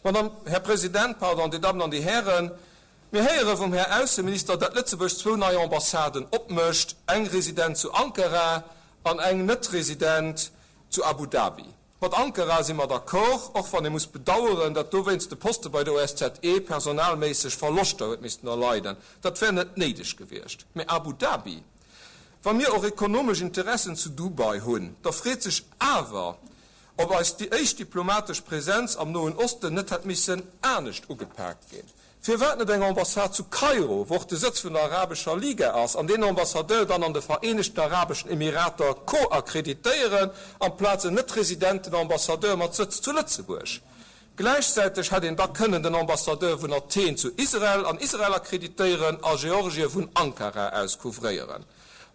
Madame, Här President, pardon, Dir Dammen an Dir Hären, mir héiere vum Här Ausseminister, dat Lëtzebuerg zwou nei Ambassaden opmécht, eng Resident zu Ankara an eng Net-Resident zu Abu Dhabi. Mat Ankara si mer d'accord, och wann ee muss bedauern, datt dowéinst de Poste bei der OSZE personalméisseg Verloschter huet missten erleiden. Dat wär net néideg gewiescht. Mä Abu Dhabi? Wa mir och ekonomesch Interessen zu Dubai hunn, da freet sech awer, ob eis déi éischt diplomatesch Präsenz am Noen Osten net hätt missen anescht ugepaakt ginn. Firwat net eng Ambassade zu Kairo, wou och de Sëtz vun der Arabescher Liga ass, an deen Ambassadeur dann an de Vereenegten Arabeschen Emirater co-akkreditéieren, amplaz en net-residenten Ambassadeur mat Sëtz zu Lëtzebuerg? Gläichzäiteg hätt een da kënnen den Ambassadeur vun Athen zu Israel an Israel akkreditéieren a Georgie vun Ankara aus couvréieren.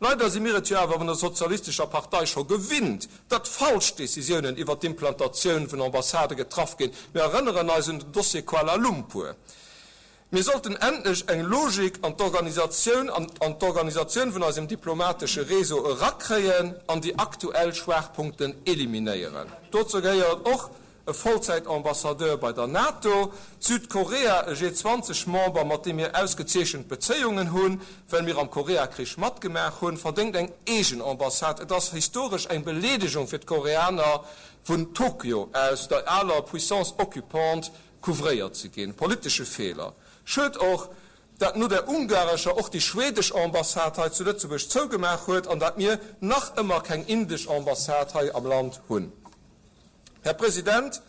Leider si mir et jo awer vun der sozialistescher Partei scho gewinnt, datt falsch Decisiounen iwwer d'Implantatioun vun Ambassade getraff ginn. Mir erënneren eis un den Dossier Kuala Lumpur. Mir sollten endlech eng Logik an d'Organisatioun an an d'Organisatioun vun eisem diplomatesche Réseau erakréien an déi aktuell Schwaachpunkten eliminéieren. Dozou gehéiert och, e Vollzäit-Ambassadeur bei der NATO, Südkorea, e G20-Member, mat deem mir ausgezeechent Bezéiungen hunn, well mir am Koreakrich matgemaach hunn, verdéngt eng eegen Ambassade. Et ass historesch eng Beleedegung fir d'Koreaner, vun Tokio aus, der aler Puissance occupante, couvréiert ze ginn. Politesche Feeler. Schued och, dat no der ungarescher och déi schwedesch Ambassade hei zu Lëtzebuerg zougemaach huet an dat mir nach ëmmer keng indesch Ambassade hei am Land hunn. Här President,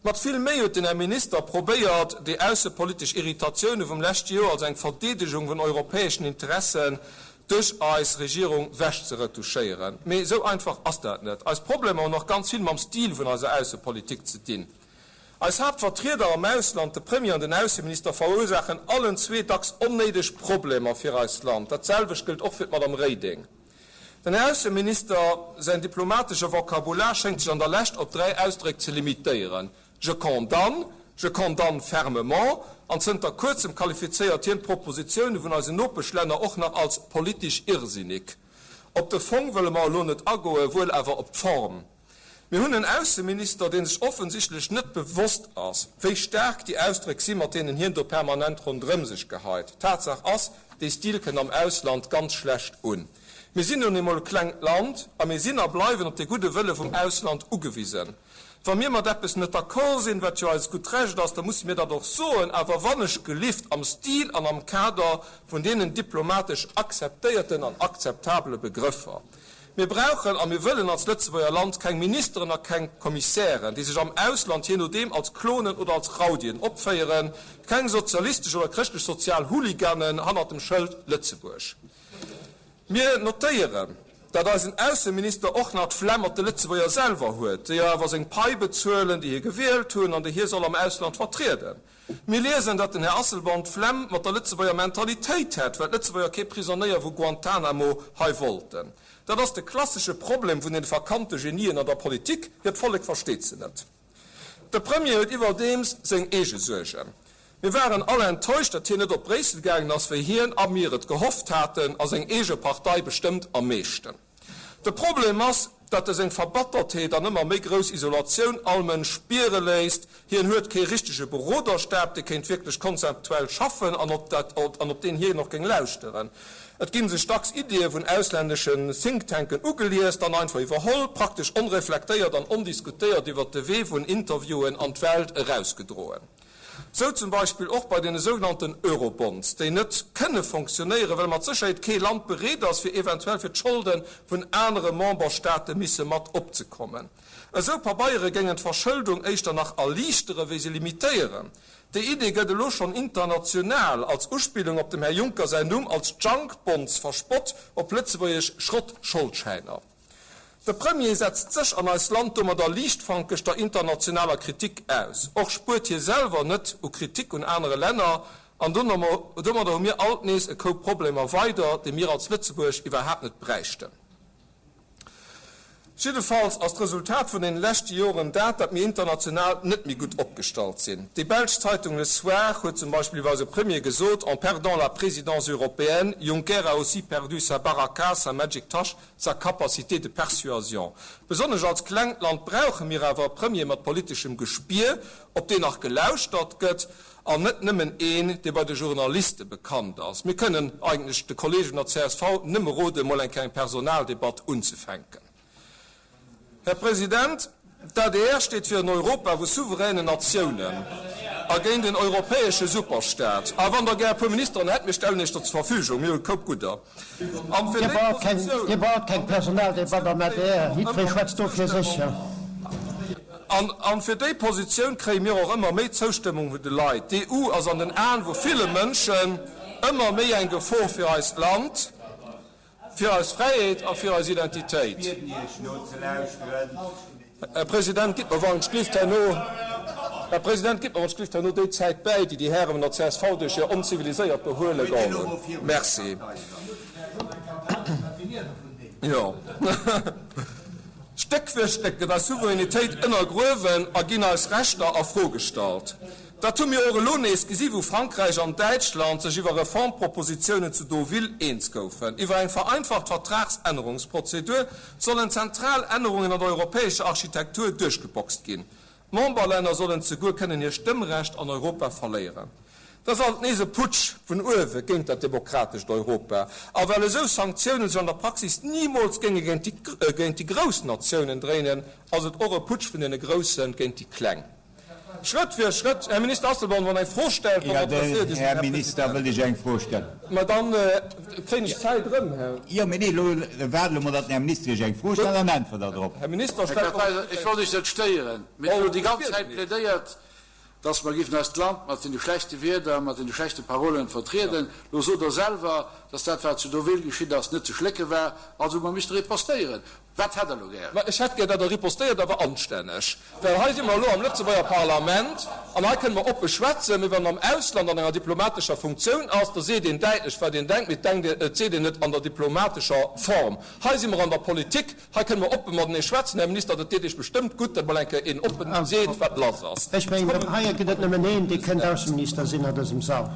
mat vill Méi huet den Här Minister probéiert, déi aussepolitesch Irritatioune vum leschte Joer als eng Verdeedegung vun europäeschen Interessen duerch eis Regierung wechzeretouchéieren. Mee esou einfach ass dat net. Eis Problemer hunn och ganz vill mam Stil vun eiser Aussepolitik ze dinn. Eis Haaptvertrieder am Ausland, de Premier an den Ausseminister, verursaachen allen zwee dacks onnéideg Problemer fir eist Land. Dat selwecht gëllt och fir d'Madame Reding. Den Här Ausseminister säin diplomatesche Vokabular schéngt sech an der Lescht op 3 Ausdréck ze limitéieren, Je condamne, je condamne fermement, an zënter kuerzem qualifizéiert hien d'Propositioune vun eisen Nopeschlänner och nach als politisch irrsinnig. Op de Fong wëlle mer elo net agoen, wuel awer op d'Form. Mir hunn en Ausseminister, dee sech offensichtlech net bewosst ass, wéi staark déi Ausdréck sinn, mat deenen hien do permanent ronderëm sech geheit. Tatsaach ass, dee Stil kënnt am Ausland ganz schlecht un. Mir sinn nun eemol e klengt Land a mir sinn a bleiwen op de gudde Wëlle vum Ausland ugewisen. Wa mir mat eppes net d'accord sinn, wat jo eist gutt Recht ass, da musse mir dat och soen, awer wannechgelift am Stil an am Kader vun deenen diplomatesch akzeptéierten an akzeptabele Begrëffer. Mir brauchen a mir wëllen als Lëtzebuerger Land keng Ministeren a keng Kommissären, déi sech am Ausland jee nodeem als Klonen oder als Raudien opféieren, keng sozialistesch oder chrëschtlech-sozial Hooliganen hannert dem Schëld Lëtzebuerg. Mir notéieren, dat eisen Ausseminister och nach d'Flemm op de Lëtzebuerger selwer huet, déi jo awer seng Pai bezuelen, déi hie gewielt hunn an déi hie soll am Ausland vertrieden. Mir liesen, datt den Här Asselborn d'Flemm mat der Lëtzebuerger Mentalitéit hätt, well d'Lëtzebuerger kee Prisonéier vu Guantanamo hei wollten. Dat ass de klassesche Problem vun den verkannte Genien an der Politik, hiert Vollek versteet se net. De Premier huet iwwerdeems seng eege Suergen. Mir waren all enttäuscht, datt hien net op Bréissel gaangen ass, wéi hien a mir et gehofft haten, a seng eege Partei bestëmmt am meeschten. De Problem ass, datt e seng Verbattertheet an ëmmer méi grouss Isolatioun all Mënsch spiere léisst. Hien huet kee richtege Beroderstab, dee kéint wierklech konzeptuell schaffen an op dat an op deen hien och géing lauschteren. Et ginn sech dacks Iddie vun auslänneschen Thinktanken ugelies, dann einfach iwwerholl, praktesch onreflektéiert an ondiskutéiert iwwert de Wee vun Interviewen an d'Welt erausgedroen. Sou zum Beispill och bei deene sougenannten Eurobonds, déi net kënne fonctionnéieren, well mat Sécherheet kee Land bereet ass, fir eventuell fir d'Scholde vun anere Memberstaate misse mat opzekommen. Esou Pabeiere géingen d'Verschëldung éischter nach erliichtere wéi se limitéieren. Déi Idee gëtt elo schonn international, als Uspillung op dem Här Juncker säin Numm, als Junk Bonds verspott, op Lëtzebuergesch Schrott-Scholdschäiner. De Premier setzt sech an eist Land domadder liichtfankeg der internationaler Kritik aus. Och spuert hie selwer net u Kritik un anere Länner. An domadder hu mir alt nees e Koup Problemer weider, déi mir als Lëtzebuerg iwwerhaapt net bräichten. Jiddefalls ass d'Resultat vun deene leschte Joren dat, datt mir international net méi gutt opgestallt sinn. Déi belsch Zeitung Le Soir huet zum Beispill iwwer eise Premier gesot, En perdant la présidence européenne, Juncker a aussi perdu sa baraka, sa magic touch, sa capacité de persuasion. Besonnesch als klengt Land brauche mir awer e Premier mat politeschem Gespier, op deen nach gelauschtert gëtt, an net nëmmen een, dee bei de Journaliste bekannt ass. Mir kënnen eigentlech de Kollegen der csv nëmme roden, mol eng kleng Personaldebatt unzefänken. Här President, d'ADR steet fir en Europa vu souveränen Natiounen a géint en europäesche Superstaat. A wann Der gär e puer Ministeren hätt, mir stellen Iech der zur Verfügung, mir hu e Koup gudder. An fir déi Positioun. Dir braucht keng Personaldebatt am adr, jiddweree schwätzt do fir sech. An fir déi Positioun kréie mir och ëmmer méi Zoustëmmung vun de Leit. D'EU ass an den Aen vu ville Mënschen ëmmer méi eng Gefor fir eist Land, fir eis Fräiheet a fir eis Identitéit. Här President, gitt mer wann ech glift herno, Här President, gitt mer wann ech glift herno déi Zäit bäi, déi déi Häre vun der csv duerch hir onziviliséiert Behuele geholl hunn. Merci. Jo. Stéck fir Stéck gëtt eis Souveränitéit ënnergruewen a ginn eis Rechter a Fro gestallt. Dat hu mir och elo nees gesi wou Frankräich an Däitschland sech iwwer Reformpropositiounen zu Deauville eens goufen. Iwwer eng vereinfacht Vertragsännerungsprozedur sollen zentral Ännerungen an der europäescher Architektur duerchgeboxt ginn. D'Memberlänner sollen zeguer kënnen hir Stëmmrecht an Europa verléieren. Dat ass alt nees e Putsch vun uewe géint dat demokratescht Europa. A well esou Sanktiounen sech an der Praxis nimools géinge géint déi grouss Natiounen dréinen, ass et och e Putsch vun deene Grousse géint déi Kleng. Schrëtt fir Schrëtt, Här Minister Asselborn, wann Der eng Fro stellt, dann adresséiert Iech un den Här Minister wëllt Iech eng Fro stellen. Mä dann kréien ech d'Zäit erëm, Här. Jo, mee nee, elo waarde elo mol, datt den Här Minister Iech eng Fro stellt, an dann äntwert Der drop. Här Minister, Här stellt Kartheiser, ech wollt Iech net stéieren, mee Dir hutt déi ganz Zäit plädéiert, datt mer géifen eist Land mat deene schlechte Wierder, mat deene schlechte Parolen vertrieden. Elo sot Der selwer, datt dat, wat zu Deauville geschitt ass, net ze schlécke war. Also hu mer misste ripostéieren. Wat hätt Der elo gär? Ma ech hätt gär, datt Der ripostéiert, awer anstänneg. Well hei si mer elo am Lëtzebuerger Parlament an hei kënne mer oppe schwätzen. Mee wann een am Ausland an enger diplomatescher Funktioun ass, da seet een däitlech, wat een denkt, mee et denkt een, et seet een net an der diplomatescher Form. Hei si mer an der Politik, hei kënne mer oppe matenee schwätzen. Här Minister, dat deet Iech bestëmmt gutt, datt mol eng Kéier een oppen seet, wat lass ass. Ech mengen, hei gëtt et nëmmen een, dee kënnt Ausseminister sinn an dësem Sall.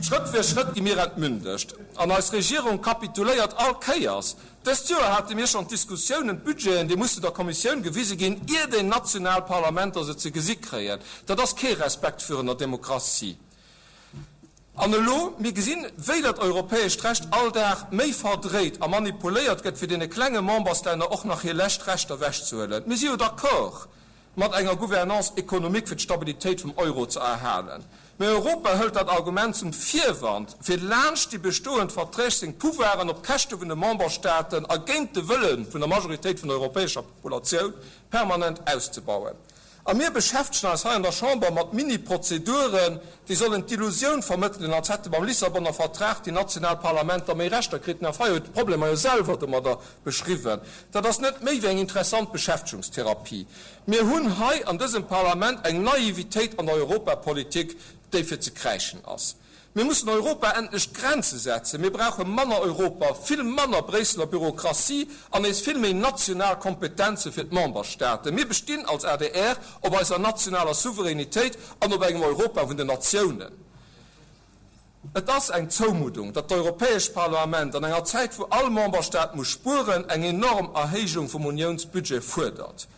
Schrëtt fir Schrëtt gi mir entmündegt an eis Regierung kapituléiert all Kéiers. Dëst Joer hate mir schonn d'Diskussiounen, d'Budgeten, déi musse der Kommissioun gewise ginn, ier déi national Parlamenter se ze gesi kréien. Dat ass kee Respekt virun der Demokratie. An elo, mir gesinn, wéi dat europäescht Recht all Dag méi verdréit a manipuléiert gëtt, fir deene klenge Memberslänner och nach hir lescht Rechter ewechzehuelen. Mir si jo d'accord, mat enger Gouvernance économique fir d'Stabilitéit vum Euro ze erhalen. Mä Europa hëlt dat Argument zum Virwand, fir laanscht déi bestoend Verträg seng Pouvoiren op Käschte vun de Memberstaaten a géint de Wëlle vun der Majoritéit vun der europäescher Populatioun permanent auszebauen. A mir beschäftegen eis hei an der Chamber mat Mini-Prozeduren, déi sollen d'Illusioun vermëttelen, als hätte mam Lissabonner Vertrag déi national Parlamenter méi Rechter kritt. Den Här Fayot huet d'Problemer jo selwer domadder beschriwwen. Dat ass net méi wéi eng interessant Beschäftegungstherapie. Mir hunn hei an dësem Parlament eng Naivitéit an der Europapolitik, déi fir ze kräischen ass. Mir mussen Europa endlech Grenze setzen. Mir brauche manner Europa, vill manner Bréisseler Bürokratie an nees vill méi national Kompetenze fir d'Memberstaaten. Mir bestinn als adr op eiser nationaler Souveränitéit an op engem Europa vun den Natiounen. Et ass eng Zoumuddung, datt d'Europäescht Parlament an enger Zäit wou all Memberstaat muss spueren, eng enorm Erhéijung vum Uniounsbudget fuerdert.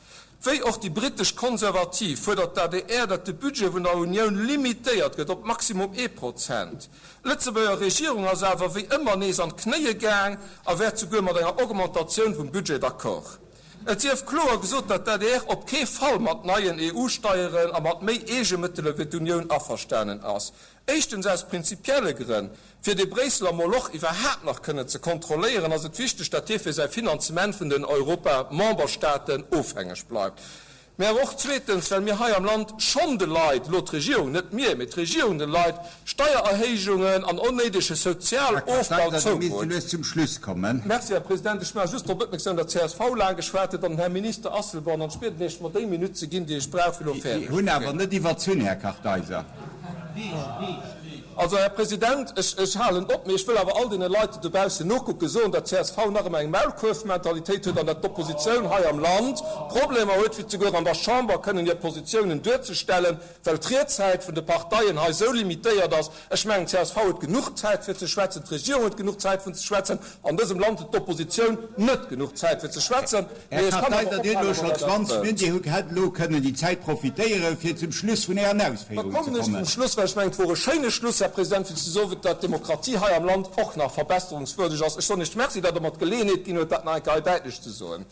Wéi och déi brittesch Konservativ fuerdert d'ADR, datt de Budget vun der Unioun limitéiert gëtt op maximum ee Prozent. D'Lëtzebuerger Regierung ass awer wéi ëmmer nees an d'Knéie gaang a wäert souguer mat enger Augmentatioun vum Budget d'accord. Et sief kloer gesot, datt d'ADR op kee Fall mat neien EU-Steieren a mat méi Eegemëttele fir d'Unioun averstanen ass. Éischtens aus prinzipielle Grënn, Fir dee Bréisseler Moloch iwwerhaapt nach kënnen ze kontrolléieren, ass et wichteg, datt hie fir säi Finanzement vun den Europa-Memberstaaten ofhängeg bleift. Mä awer och zweetens, well mir hei am Land schonn de Leit, elo d'Regierung, net mir, mee d'Regierung de Leit, Steiererhéijungen an onnéidege Sozialofbau zoumutt. Merci, Här President. Ech maache just drop opmierksam, datt csv laang geschwat huet an den Här Minister Asselborn, an ech bieden Iech, mer déi Minutt ze ginn, déi ech brauch, fir elo fäerdeg ze ginn. Also, Här President, ech, ech halen op, mee ech wëll awer all deene Leit, déi dobaussen nokucken, soen, datt csv nach ëmmer eng Maulkuerfmentalitéit huet an datt d'Oppositioun hei am Land Problemer huet, fir souguer an der Chamber kënnen hir Positiounen duerzestellen, well d'Riedzäit vun de Parteien hei esou limitéiert ass. Ech mengen, csv huet genuch Zäit fir ze schwätzen, d'Regierung huet genuch Zäit fir ze schwätzen. An dësem Land huet d'Oppositioun net genuch Zäit fir ze schwätzen. Här Kartheiser, Dir hutt elo schonn 20 Minutten. Dir hätt elo kënnen déi Zäit profitéieren, fir zum Schluss vun Ären Da Ausféierungen ze kommen ech zum kommen. Schluss, well ech mengen, et wor e schéine Schluss, Här President, fir ze soen, datt d'Demokratie hei am Land och nach verbesserungswürdeg ass. Ech soen Iech Merci, datt Der mer d'Geleeënheet ginn huet, dat nach eng Kéier hei däitlech ze soen.